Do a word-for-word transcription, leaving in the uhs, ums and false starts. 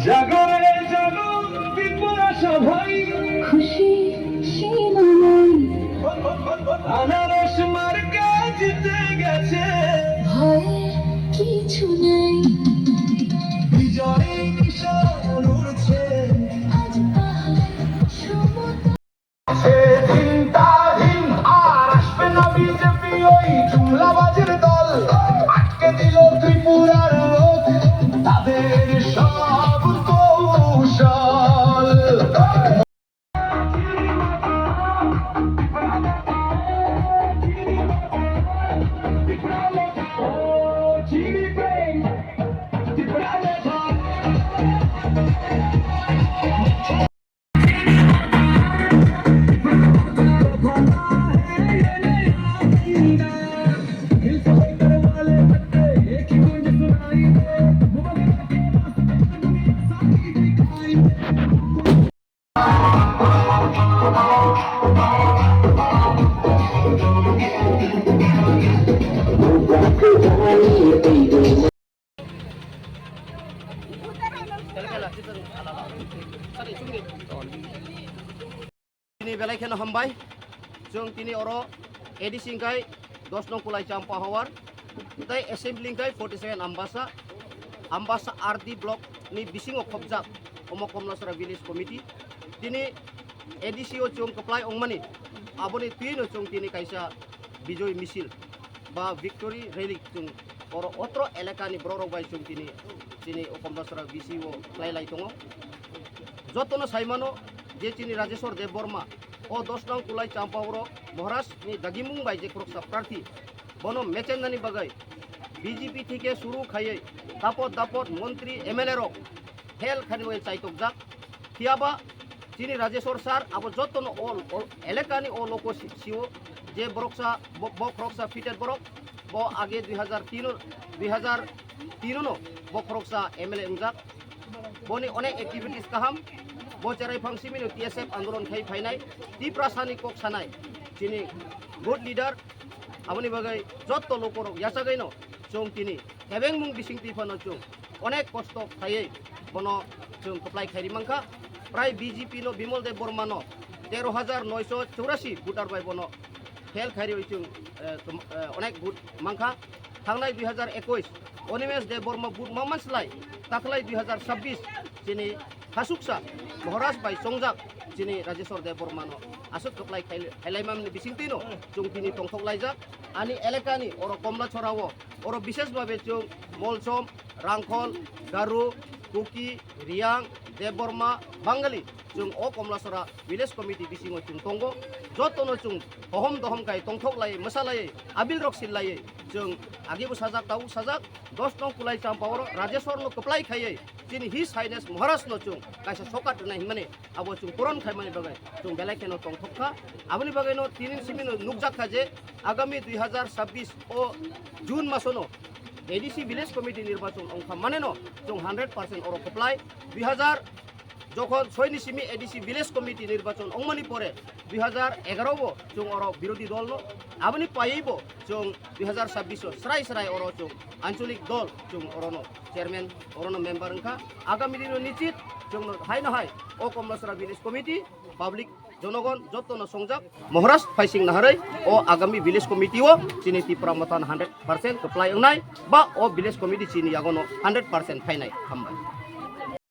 জাগো রে জাগো, ত্রিপুরা সবাই। খুশি সীমা নাই। আনারস মার্কা জিতে গেছে। ভয়ের কিছু নেই। বিজয়ী নিশান উড়ছে। আজ পাহাড় সমুদ্র। সেদিন তারিন আর আসবে না বিজেপি ওই জুমলাবাজের দল। আটকে দিল ত্রিপুরার রোদ, তাদের সব কৌশল। Tini belai kheno hambai. Chwng tini oro A D C hwnkhe dos nong Kulai Champa Howar, tei assembly hwnkhe forty second Ambasa, Ambasa R D block ni bisingo khopjak omo Komlasora village committee. Tini A D C o chwng kwplai wngmani, aboni twino chwng tini kaisa Bijoy Misil ba Victory Rally chwng oro otro elakani borok rok bai chwng tini, chini o Komlasora V C o khlai lai tongo. Jotono sai mano je chini Rajeshwar Debbarma o dos nong Kulai Champa oro Maharaj ni dagimung bai je khoroksa prarthi, bono mechendani bagwi B J P thike suru khaiwi dapot dapot montri M L A rok hel khani bai chaitokjak. Phiya ba chini Rajeshwar sir abo jotono all, all elakani o loko si-, sio je boroksa bo, bo khoroksa fitted borok, bo age dui hajar tin o, dui hajar tin o no bo khoroksa M L A wngjak. Boni onek activities kaham, bo cherai phang simino T S F andolon khai phainai, Tiprasani kok sanai, chini good leader, aboni bagwi jotto lokorok yachagwi no chwng tini kebengmung bising twi phano chwng onek kosto khaiwi bono chwng kwplai khairi mankha. Prai B J P no Bimal Debbarma no tero hajar noisho chorasi voter bai bono fail khairi chwng, eh, tom-, eh, onek vote mankha. Thangnai dui hajar ekush Animesh Debbarma vote ma manslai, takhlai dui hajar chabbish chini khasuksa Maharaj bai chongjak chini Rajeshwar Debbarma no aswk kwplai khai-, khailaimani bising twi no chwng tini tongthok laijak. Ani elakani oro Komlachora o, oro bishesh babe chwng Molsom, Rangkhol, Garo, Kuki, Riyang, Debbarma, Bangali, chwng o Komlasora village committee bisingo chwng tongo. Jotono chwng hohom dohom khai tongthok lai, mwsa lai, abil rok sil lai, chwng agibo sajak, tabuk sajak, dos nong Kulai Champa oro Rajeshwar no kwplai khaiwi chini His Highness Maharaj no chwng kaisa sokat rwnai hinmani abo chwng puron khaimani bagwi chwng belai kheno tongthok kha. Aboni bagwi no tini simi no nukjak kha je agami dui hajar chabbish o June maso no A D C village committee nirbachon wngkha mane no chwng hundred percent oro kwplai. Dui hajar jokhon soi ni simi A D C village committee nirbachon wngmani pore dui hajar egaro bo chwng oro birodhi dol no, aboni paiwi bo chwng dui hajar chabbish o srai srai oro chwng ancholik dol chwng oro no chairman, oro no member wngkha. Agami dino nichit chwng no hai no hai o Komlasora village committee, public, jonogon joto no songjak. Maharaj phaising naharwi o agami village committee o chini Tipra Motha hundred percent kwplai wngnai ba o village committee chini yago no hundred percent phainai. Hambai.